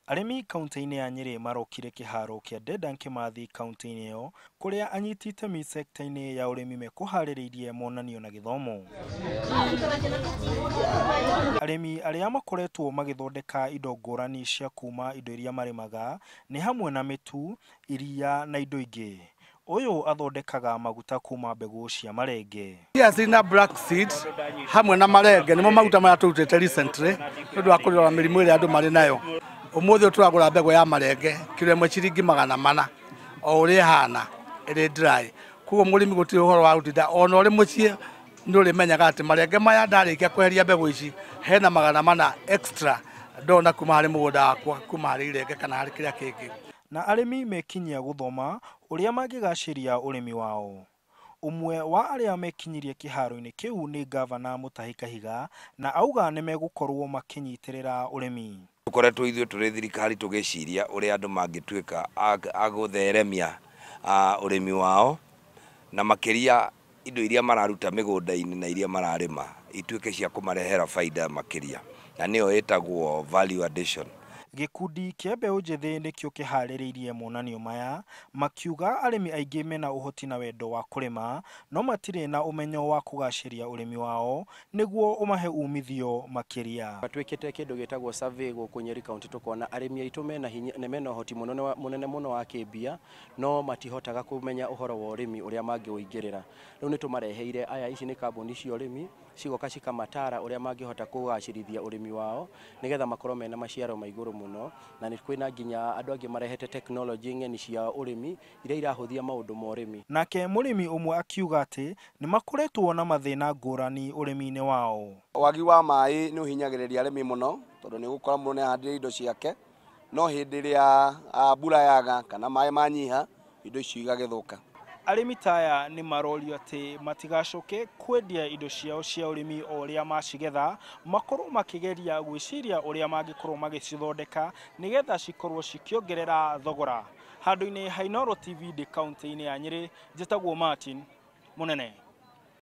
Arĩmi kaunti-inĩ ya Nyĩrĩ marokire kĩharo kĩa Dedan Kimathi kaunti-inĩ ĩyo kũrĩa anyiti itemi sekta-inĩ ya ũrĩmi mekũharĩrĩirie monanio na gĩthomo. Arĩmi arĩa makoretwo magĩthondeka indo ngũrani cia kuma indo iria marĩmaga nĩ hamwe na mĩtu, iria na indo ingĩ. Ũyũ athondekaga maguta kuma mbegũ cia marenge. Chia seed na black seed hamwe na marenge nĩmo maguta marĩa tũrutĩte recently nĩ ũndũ wa kũrora mĩrimũ ĩrĩa andũ marĩ nayo. Ũmũthĩ tũragũra mbegũ ya marenge kiro ĩmwe ciringi 400 o ũrĩa ĩhana ĩrĩ dry. Koguo mũrĩmi gũtirĩ ũhoro wa gũtinda ona ũrĩ mũciĩ nĩ ũrĩmenyaga atĩ marenge maya ndarĩkia kweheria mbegũ ici hena 400 extra ndona kuma harĩ mũgũnda wakwa kuma harĩ irenge kana harĩ kĩrĩa kĩngĩ. Na arĩmi mekinyia gũthoma ũrĩa mangĩgacĩria ũrĩmi wao. Ũmwe wa arĩa mekinyirie kĩharo-inĩ kĩu nĩ ngavana Mutahi Kahiga na auga nĩmegũkorwo makĩnyitĩrĩra ũrĩmi. Tũkoretwo ithuĩ tũrĩ thirikari tũgĩciria ũrĩa andũ mangĩtuĩka a gũtheremia ũrĩmi wao na makĩria indo iria mararuta mĩgũnda-inĩ na iria mararĩma ituĩke cia kũmarehera baida makĩria, na nĩyo ĩtagwo value addition. Gĩkundi kĩa mbeũ njĩthĩ nĩkĩo kĩharĩrĩirie monanio maya, makiuga arĩmi aingĩ mena ũhoti na wendo wa kũrĩma no matirĩ na ũmenyo wa kũgacĩria ũrĩmi wao nĩguo ũmahe umithio makĩria. Twĩkĩte kĩndũ gĩtagwo survey gũkũ Nyeri County tũkona arĩmi aitũ mena hinya, mena ũhoti mũnene mũno wa kĩmbia no matihotaga kũmenya ũhoro wa ũrĩmi ũrĩa mangĩũingĩrĩra. Rĩu nĩ tũmareheire aya, ici nĩ kambuni cia ũrĩmi cigoka cikamatara ũrĩa mangĩhota kũgacĩrithia ũrĩmi wao nĩgetha makorwo mena maciaro ma igũrũ mũno, na nĩ kwĩna nginya andũ angĩ marehete tekinoronjĩ ng'eni cia ũrĩmi iria irahũthia maũndũ ma ũrĩmi. Nake mũrĩmi ũmwe akiuga atĩ nĩ makoretwo na mathĩna ngũrani ũrĩmi-inĩ wao. Wagi wa maĩ nĩ ũhinyagĩrĩria arĩmi mũno tondũ nĩ ũgũkora mũndũ nĩ ahandire indo ciake no hĩndĩ ĩrĩa mbura yaga kana maĩ manyiha indo icio igagĩthũka. Arĩmi ta aya nĩ marorio atĩ matigacoke kwendia indo ciao cia ũrĩmi o ũrĩa macigetha, makorwo makĩgeria gwĩciria ũrĩa mangĩkorwo magĩcithondeka nĩgetha cikorwo cikĩongerera thogora. Handũ-inĩ ha Inooro TV ndĩ kaunti-inĩ ya Nyĩrĩ, njĩtagwo Martin Mũnene.